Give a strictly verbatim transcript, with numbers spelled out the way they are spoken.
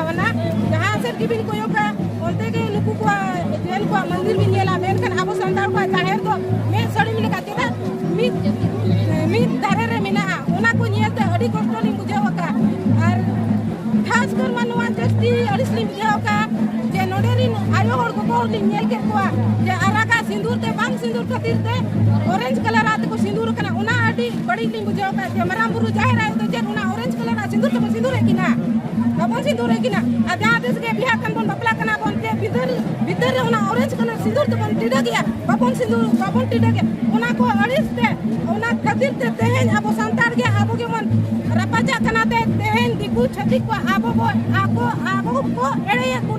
ᱚᱱᱟ ᱡᱟᱦᱟᱸ ᱥᱮᱫ ᱜᱮᱵᱤᱱ ᱠᱚᱭᱚᱜᱟ, ᱚᱱᱛᱮ ᱜᱮ ᱱᱩᱠᱩ ᱠᱚᱣᱟᱜ ᱡᱮᱱ ᱠᱚᱣᱟᱜ ᱢᱚᱱᱫᱤᱨ ᱵᱤᱱ ᱧᱮᱞᱟ, ᱢᱮᱱᱠᱷᱟᱱ ᱟᱵᱚ ᱥᱟᱱᱛᱟᱲ ᱠᱚᱣᱟᱜ ᱡᱟᱦᱮᱨ ᱫᱚ ᱢᱤᱫ ᱥᱟᱹᱲᱤᱢ ᱞᱮᱠᱟ, ᱪᱮᱫᱟᱜ ᱢᱤᱫ, ᱢᱤᱫ ᱫᱷᱟᱨᱮ ᱨᱮ ᱢᱮᱱᱟᱜᱼᱟ᱾ ᱚᱱᱟ ᱠᱚ ᱧᱮᱞ ᱛᱮ ᱟᱹᱰᱤ ᱠᱚᱥᱴᱚ ᱞᱤᱧ ᱵᱩᱡᱷᱟᱹᱣ ᱟᱠᱟᱫ᱾ ᱟᱨ ᱠᱷᱟᱥ ᱠᱚᱨᱮ ᱢᱟ ᱱᱚᱣᱟ ᱡᱟᱹᱥᱛᱤ ᱟᱹᱲᱤᱥ ᱞᱤᱧ ᱵᱩᱡᱷᱟᱹᱣ ᱟᱠᱟᱫ ᱡᱮ ᱱᱚᱰᱮ ᱨᱤᱱ ᱟᱭᱳ ᱦᱚᱲ, ᱜᱚᱜᱚ ᱦᱚᱲ ᱞᱤᱧ ᱧᱮᱞ ᱠᱮᱫ ᱠᱚᱣᱟ ᱡᱮ ᱟᱨᱟᱜᱟᱜ ᱥᱤᱸᱫᱩᱨ ᱛᱮ ᱵᱟᱝ ᱥᱤᱸᱫᱩᱨ ᱠᱷᱟᱹᱛᱤᱨ ᱛᱮ orange colour ᱟᱜ ᱛᱮᱠᱚ ᱥᱤᱸᱫᱩᱨ ᱟᱠᱟᱱᱟ᱾ ᱚᱱᱟ ᱟᱹᱰᱤ ᱵᱟᱹᱲᱤᱡ ᱞᱤᱧ ᱵᱩᱡᱷᱟᱹᱣ ᱟᱠᱟᱫ ᱡᱮ ᱢᱟᱨᱟᱝ ᱵᱩᱨᱩ ᱡᱟᱦᱮᱨ ᱟᱭᱳ ᱫᱚ ᱪᱮᱫ ᱚᱱᱟ orange colour ᱟᱜ ᱥᱤᱸᱫᱩᱨ ᱛᱮᱵᱚᱱ ᱥᱤᱸᱫᱩᱨᱮᱫ ᱠᱤᱱᱟ? ᱵᱟᱵᱚᱱ ᱥᱤᱸᱫᱩᱨᱮᱫ ᱠᱤᱱᱟ᱾ ᱟᱨ ᱡᱟᱦᱟᱸ ᱛᱤᱥ ᱜᱮ ᱵᱤᱦᱟ ᱠᱷᱟᱱ ᱵᱚᱱ, ᱵᱟᱯᱞᱟ ᱠᱟᱱᱟ ᱵᱚᱱ, ᱡᱮ ᱵᱷᱤᱛᱟᱹᱨ, ᱵᱷᱤᱛᱟᱹᱨ ᱨᱮ ᱚᱱᱟ orange colour ᱥᱤᱸᱫᱩᱨ ᱛᱮᱵᱚᱱ ᱴᱤᱰᱟᱹᱜᱮᱜᱼᱟ, ᱵᱟᱵᱚᱱ ᱥᱤᱸᱫᱩᱨ, ᱵᱟᱵᱚᱱ ᱴᱤᱰᱟᱹᱜᱮᱜᱼᱟ᱾ ᱚᱱᱟ ᱠᱚ ᱟᱹᱲᱤᱥ ᱛᱮ, ᱚᱱᱟ ᱠᱷᱟᱹᱛᱤᱨ ᱛᱮ ᱛᱮᱦᱮᱧ ᱟᱵᱚ ᱥᱟᱱᱛᱟᱲ ᱜᱮ ᱟᱵᱚ ᱜᱮᱵᱚᱱ ᱨᱟᱯᱟᱪᱟᱜ ᱠᱟᱱᱟ᱾ ᱛᱮ ᱛᱮᱦᱮᱧ ᱫᱤᱠᱩ ᱪᱷᱟᱹᱛᱤᱠ ᱠᱚ ᱟᱵᱚ ᱵᱚ, ᱟᱠᱚ, ᱟᱵᱚ ᱠᱚ ᱮᱲᱮᱭᱮᱫ ᱵᱚᱱᱟ᱾